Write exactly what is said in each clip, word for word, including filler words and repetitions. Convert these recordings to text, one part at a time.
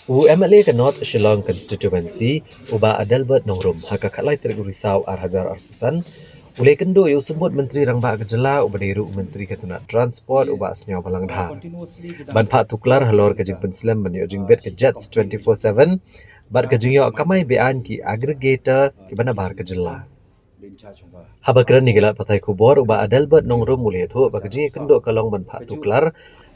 U M L A ka North Shillong Constituency, u Bah Adelbert Nongrum, ha ka khatlai tarik u Risaw ar hajar arphew san, u la ïakynduh ïa u Symbud Myntri Rangbah ka Jylla, uba dei ruh u Myntri ka tnad Transport, u Bah Sniawbhalang Dhar, ban phah tuklar halor ka jingpynslem ban ïoh jingbit ka JETS twenty-four seven bad ka jingïoh kamai be-aiñ ki aggregator kiba nabar ka jylla. Haba kren ïa ki lad pathai khubor, u Bah Adelbert Nongrum u la ïathuh ba ka jingïakynduh ka long ban phah tuklar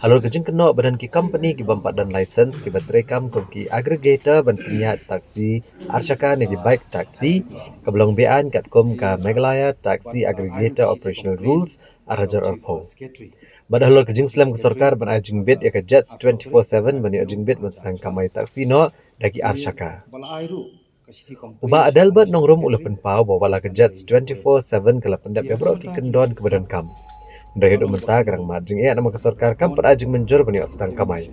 halor ka jingkynnoh ba don ki company ki bym pat don license kiba treikam kum ki aggregator ban pynïaid taxi arshaka ne ki bike taxi, kaba long be-aiñ katkum ka Meghalaya Taxi Aggregator Operational Rules ar hajar arphew. Bad halor ka jingslem ka sorkar ban ai jingbit ïa ka JETS twenty-four seven ban ïoh jingbit ban sdang kamai taxi noh da ki arshaka. U Bah Adelbert Nongrum u la pynpaw ba wat la ka JETS twenty-four seven ka la pyndep ïa baroh ki kyndon kiba donkam, hynrei haduh mynta ka dang mad jingeh namar ka sorkar kam pat ai jingmynjur ban ïoh sdang kamai.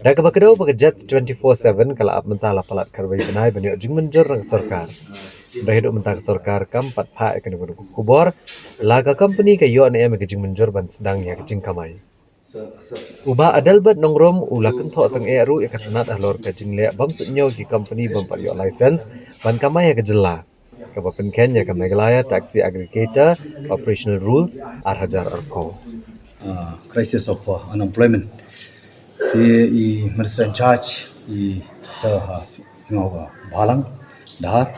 Da kaba kdew ba ka JETS twenty-four seven ka la ap mynta la palat khatwei bnai ban ïoh jingmynjur na ka sorkar, hynrei haduh mynta ka sorkar kam pat phah ïa kane ka khubor la ka company ka ïoh ne em ïa ka jingmynjur ban sdang ïa ka jingkamai. U Bah Adelbert Nongrum u la kynthoh tang eh ruh ïa ka tnad halor ka jingleh bam suidñiew ki company bym pat ïoh license ban kamai ha ka jylla, kaba pynkheiñ ïa ka Meghalaya Taxi Aggregator Operational Rules ar hajar arphew. Uh, crisis of uh, unemployment. Te i Minister in charge, i Sir uh, Sniawbhalang Dhar,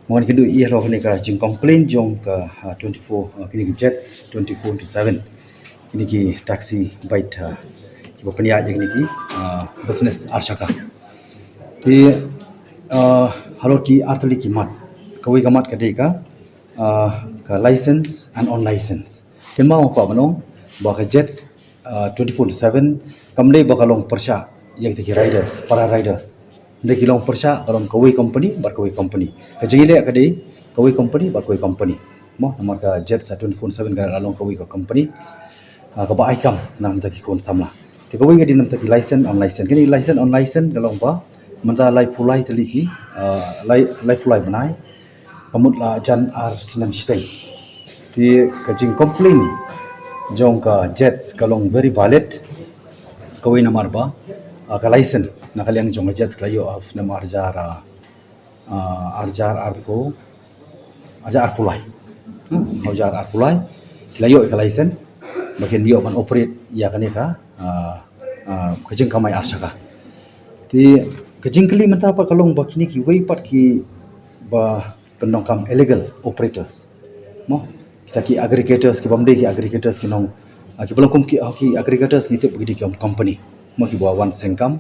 ngan kynduh ïa halor kane ka jingcomplain jong ka uh, twenty-four uh, kine ki JETS twenty-four into seven. Kine ki taxi bike uh, kiba pynïaid ïa kine ki uh, business arshaka. Te uh, halor ki artylli ki mat, kawei ka mat ka dei ka uh, ka license and unlicensed. Kynmaw nga kwah ban ong ba ka JETS uh, twenty-four seven kam dei ba ka long pyrshah ïa kita ki riders, para riders. Dei ki long pyrshah ka long kawei company bad kawei company. Ka jingïaleh ka dei kawei company bad kawei company. Mo, namar ka JETS uh, twenty-four seven ka la long kawei ka company uh, kaba ai kam na mynta ki khun samla. Te kawei ka dei na mynta ki license, unlicensed. Kine license, unlicensed ka long ba mynta laiphew lai tylli ki uh, lai laiphew lai bnai ka mut la jan ar snem shiteng. Te ka jingcomplain jong ka JETS ka long very valid. Kawei namar ba uh, ka license na ka liang jong ka JETS ka la ïoh ha u snem ar hajar uh, uh, ar hajar arphew, ar hajar arphew lai. Hmm, ar hajar arphew lai ki la ïoh ïa ka license ba kin ïoh ban operate ïa kane ka uh, uh, ka jingkamai arshaka. Te ka jingkylli mynta pat ka long ba kine kiwei pat kiba pyndonkam illegal operators. Mo, kita ki aggregators ki bym dei ki aggregators ki nong uh, kiba long kum ki, uh, ki aggregators ngi tip ba ki dei ki company. Mo, kiba wan seng kam,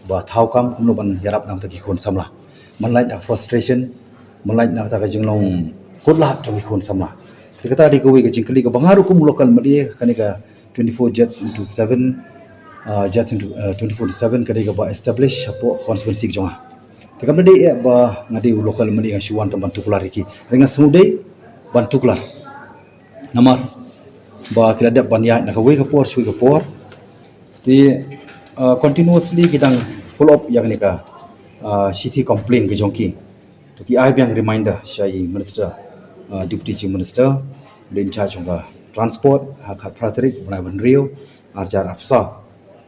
ba thaw kam kumno ban ïarap na kita ki khun samla. Man lait na frustration, man lait na kita ka jinglong kut lad jong ki khun samla. Te kata dei kawei ka jingkylli kaba nga ruh kum local madi kane ka twenty-four JETS into seven uh, JETS into uh, twenty-four seven ka dei kaba establish hapoh constituency jong nga. Te kam dei eh ba nga dei u local madi nga shu wan tang ban tuklar ïa ki. Hynrei nga sngewdei ban tuklar. Namar ba ki la dep ban ïaid na kawei ka por sha kawei ka por. Te uh, continuously ki dang follow up ïa kane ka uh, shithi complain ka jong ki. To ki ai biang reminder sha i Minister, uh, Deputy Chief Minister, in charge jong ka transport, ha ka khatphra tarik bnai ba hynriew, ar hajar arphew saw.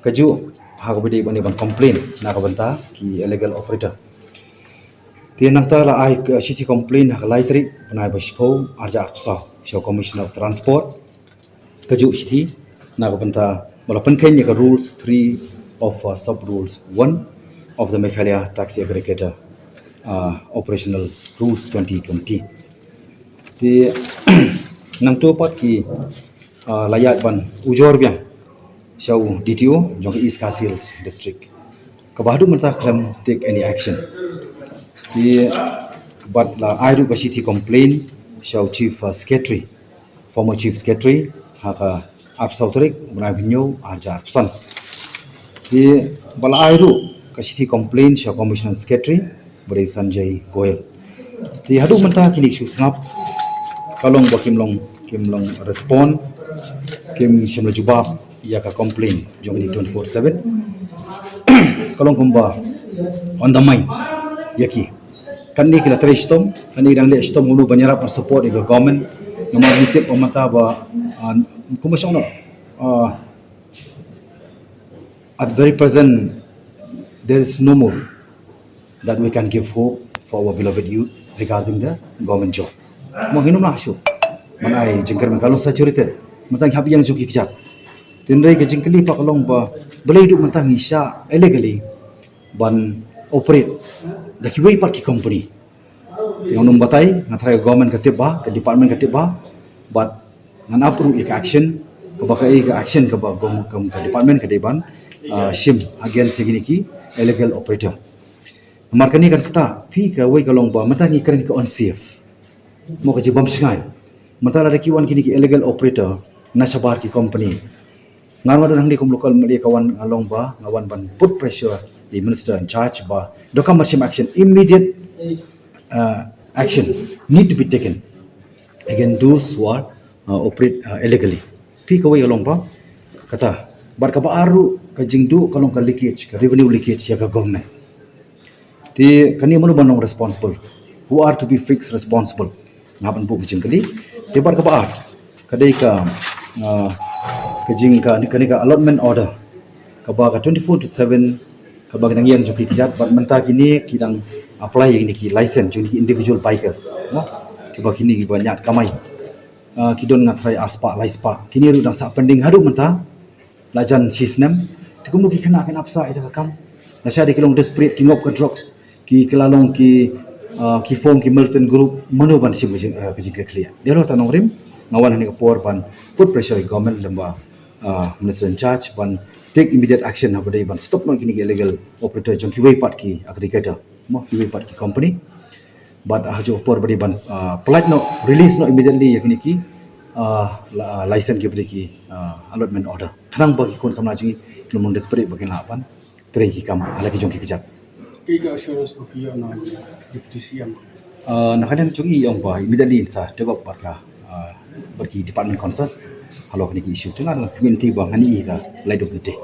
Kajuh ha kaba dei ban complain na ka bynta ki illegal operator. Te nangta la ai ka shithi complain ha ka lai tarik bnai ba shiphew, ar hajar arphew saw, sha u Commissioner of Transport. Kajuh shithi na ka bynta ba la pynkheiñ ïa ka rules three of uh, sub rules one of the Meghalaya Taxi Aggregator uh, Operational Rules twenty twenty. Te nangta pat ki uh, la ïaid ban ujor biang sha u DTO jong ka East Khasi Hills District, kaba haduh mynta khlem take any action. Te bad la ai ruh ka shithi complain sha u Chief uh, Secretary, former Chief Secretary, ha ka arphew saw tarik bnai ba hynñiew, ar hajar arphew san. Te ba la ai ruh ka shithi complain sha Commissioner Secretary, ba dei Sanjay Goel. Te haduh mynta kine ki shu sngap, ka long ba kim long, kim long respond, kim shym la jubab ïa ka complain jong kine twenty-four seven. Ka long kumba undermine ïa ki. Kane ki la trei shitom, kane ki dang leh shitom kumno ban ïarap ban support ïa ka government. Namar ngi tip ba mynta ba, ah, kumba shong noh, ah, at very present there is no more that we can give hope for our beloved youth regarding the government job. Mo nginum lah shu. Man ai jingkyrmen ka long saturated. Mynta ngi hap ïeng jong ki kjat. Tynrai ka jingkylli pat ka long ba balei duh mynta ngi shah illegally ban operate da kiwei pat ki company. Te nga nym batai, nga tharai ka government ka tip bha, ka department ka tip bha, but ngan ap ruh ïa ka action, kaba ka, ïa ka action kaba gov-, ka, ka department ka dei ban, uh, shim against ïa kine ki illegal operator. Namar kane kan ktah, phi, kawei ka long ba mynta ngi kren ka unsafe. Mo ka jingbym shngaiñ. Mynta lada ki wan kine ki illegal operator na shabar ki company. Nga ruh nga don hangne kum local M L A, ka wan, nga long ba nga wan ban put pressure the minister in charge ba donkam ban shim action, immediate, uh, action need to be taken against those who are, uh, operate, uh, illegally. Phi, kawei ka long ba kata. Bad kaba ar ruh ka jingduh ka long ka leakage, ka revenue leakage ïa ka government. Te kane mano ban long responsible? Who are to be fixed responsible? Nga ban buh ka jingkylli. Te bad kaba ar ka dei ka, uh, ka jing ka, kane ka allotment order kaba ka twenty-four to seven kaba ka dang ïeng jong ki kjat, bad mynta kine ki dang apply ïa kine ki license jong ki individual bikers, mo, kiba kine kiba ñiad kamai. Uh, ki don nga tharai arspah laispah. Kine ruh dang sah pending haduh mynta. La jan shi snem. Te kumno ki khynnah kin ap sah ïa ka kam? Lashai de ki long desperate, ki ngop ka drugs, ki, ki la long ki, uh, ki form ki militant group. Mano ban shim ka jing, uh, ka jingkyrkhu? Dei halor kata nongrim nga wan ha kane ka por ban put pressure ïa government lem bad, uh, minister in charge ban take immediate action ha ba dei ban stop noh kine ki illegal operator jong kiwei pat ki aggregator, mo, kiwei pat ki company. Bad ha kajuh ka por ba dei ban, uh, pyllait noh, release noh immediately ïa kine ki, uh, la-, uh, license kiba dei ki, uh, allotment order. Khnang ba ki khun samla jong ngi kin ym desperate ba kin lah ban trei ki kam ha la ki jong ki kjat. Kaei ka assurance ba phi ïoh na Deputy C M? Uh, na ka liang jong ngi ong ba immediately ngin sa take up bad ka, uh, bad ki department concern halor kine ki issue. Te nga dang community ba ngan ïoh ka light of the day.